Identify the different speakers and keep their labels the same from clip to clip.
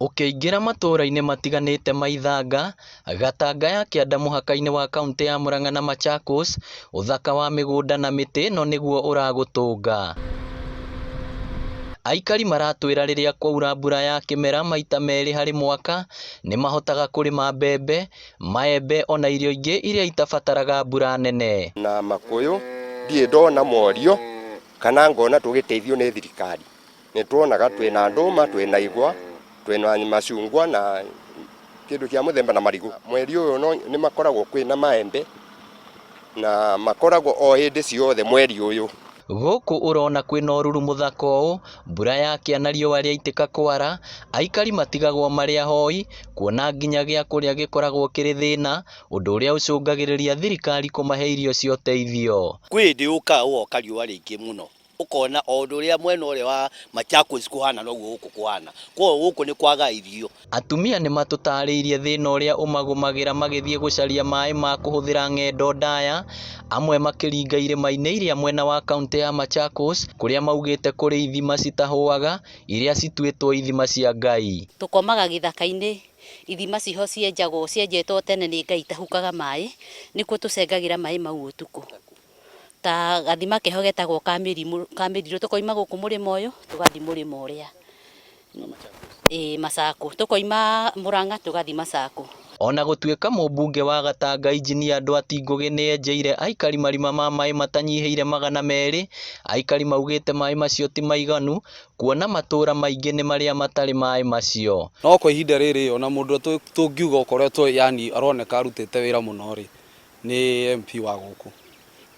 Speaker 1: Ũkĩingĩra matũũra-inĩ matiganĩte ma Ithanga, Gatanga ya kĩanda mũhaka-inĩ wa kauntĩ ya Murang'a na Machakos, ũthaka wa mĩgũnda na mĩtĩ ĩno nĩguo ũragũtũnga. Aikari maratwĩra rĩrĩa kwaura mbura ya kĩmera maita merĩ harĩ mwaka, nĩ mahotaga kũrĩma mbembe, maembe ona irio ingĩ iria itabataraga mbura nene.
Speaker 2: Na makũyũ ndirĩ ndona morio kana ngona tũgĩteithio nĩ thirikari. Nĩ tuonaga twĩna ndũma, twĩna igwa, twĩna macungwa na kĩndũ kĩa mũthemba na marigũ. Mweri ũyũ nĩ makoragwo kwĩna maembe na makoragwo o hĩndĩ ciothe mweri ũyũ.
Speaker 1: Gũkũ ũrona kwĩna ũruru mũthaka ũũ, mbura yakĩa na riũa rĩaitĩka kwara, aikari matigagwo marĩ ahoi, kuona nginya gĩa kũrĩa gĩkoragwo kĩrĩ thĩna, ũndũ ũrĩa ũcũngagĩrĩria thirikari kũmahe irio cia ũteithio.
Speaker 3: Kwĩ hĩndĩ yũkaga gũgoka riũa rĩingĩ mũno. Ũkona o ũndũ ũrĩa mwena ũrĩa wa Machakos kũhana noguo gũkũ kũhana. Kwoguo gũkũ nĩ kwaga irio.
Speaker 1: Atumia nĩ matũtarĩirie thĩna ũrĩa ũmagũmagĩra magĩthiĩ gũcaria maĩ ma kũhũthĩra ng'endo ndaya, amwe makĩringa irĩma-inĩ iria mwena wa kauntĩ ya Machakos kũrĩa maugĩte kũrĩ ithima citahũaga iria cituĩtwo ithima cia Ngai.
Speaker 4: Tũkomaga gĩthaka-inĩ, ithima ciho cienjagwo, cienjetwo tene nĩ Ngai itahukaga maĩ, nĩkuo tũcengagĩra maĩ mau ũtukũ. Ta gathima keho getagwo ka mĩrimũ ka mĩrirũ tũkoima gũkũ mũrĩmo ũyũ tũgathiĩ mũrĩmo ũrĩa ĩĩ Masaku tũkoima Mũrang'a tũgathiĩ Masaku.
Speaker 1: Ona gũtuĩka mũmbunge wa Gatanga Injinia Ndwati Ngũgĩ nĩ enjeire aikari marima ma maĩ matanyihĩire 200, aikari maugĩte maĩ macio ti maiganu kuona matũra maingĩ nĩ marĩa matarĩ maĩ macio.
Speaker 5: No kwa ihinda rĩrĩ ona mũndũ ũrĩa tũngiuga ũkoretwo yani aroneka arutĩte wĩra mũno rĩ, nĩ MP wa gũkũ.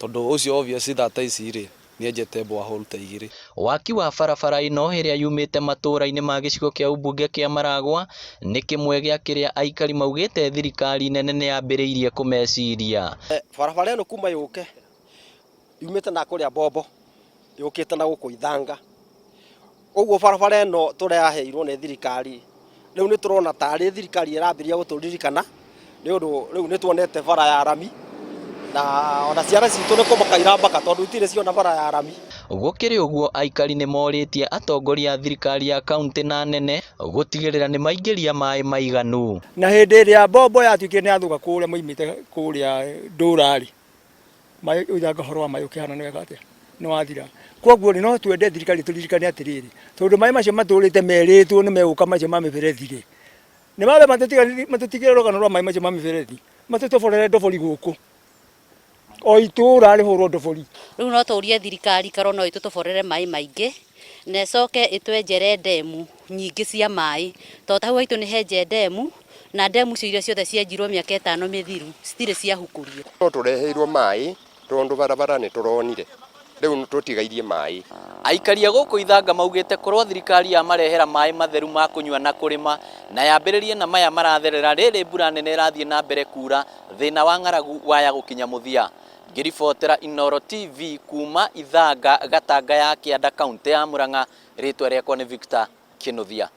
Speaker 5: Tondũ ũcio obviously tha ici rĩ, nĩ enjete borehole ta igĩrĩ.
Speaker 1: Waki wa barabara ĩno ĩrĩa yumĩte matũra-inĩ ma gĩcigo kĩa ũmbunge kĩa Maragwa nĩ kĩmwe gĩa kĩrĩa aikari maugĩte thirikari nene nĩ yambĩrĩirie kũmeciria.
Speaker 6: Barabara ĩno kuma yũke yumĩte na kũrĩa Bombo yũkĩte na gũkũ Ithanga. Ũguo barabara ĩno tũraheirwo nĩ thirikari rĩu nĩ tũrona tarĩ thirikari ĩrambĩrĩria gũtũririkana nĩ ũndũ rĩu nĩ tuonete bara ya rami na ona ciana citũ nĩ kũmaka iramaka tondũ itirĩ ciona bara ya rami.
Speaker 1: Gũkĩrĩ ũguo aikari nĩ morĩtie atongoria a thirikari ya kaunti na nene gũtigĩrĩra nĩ maingĩria maĩ maiganu.
Speaker 7: Na hĩndĩ ĩrĩa mbombo yatuĩkire nĩ yathũka kũrĩa moimĩte kũrĩa ndũra-rĩ, maĩ ũithanga ũhoro wa maĩ ũkĩhana nĩ weka atĩa nĩ wathira. Koguo rĩ no twende thirikari tũririkane atĩrĩrĩ, tondũ maĩ macio matũrĩte merĩtwo nĩ megũka macio ma mĩberethi rĩ, nĩ mambe matũtigĩre rũgano rwa maĩ macio ma mĩberethi, matũtoborere ndobori gũkũ, o itũra rĩhũrwo ndobori.
Speaker 4: Rĩu no tũrie thirikari korwo no ĩtũtoborere maĩ maingĩ na ĩcoke ĩtwenjere ndemu nyingĩ cia maĩ, tondũ ta hau haitũ nĩ henje ndemu na ndemu icio iria ciothe cienjirwo mĩaka ĩtano mĩthiru citirĩ ciahukũrio.
Speaker 2: No tũreheirwo maĩ tondũ barabara nĩ tũronire, rĩu tũtigairie maĩ.
Speaker 1: Aikari a gũkũ Ithanga maugĩte korwo thirikari yamarehera maĩ matheru ma kũnyua na kũrĩma na yambĩrĩrie na maya maratherera rĩrĩ mbura nene ĩrathiĩ na mbere kura, thĩna wa ng'aragu waya gũkinya mũthia. Ngĩribotera Inooro TV kuma Ithanga, Gatanga ya Kĩanda, kauntĩ ya Murang'a, rĩtwa rĩakwa nĩ Victor Kĩnuthia.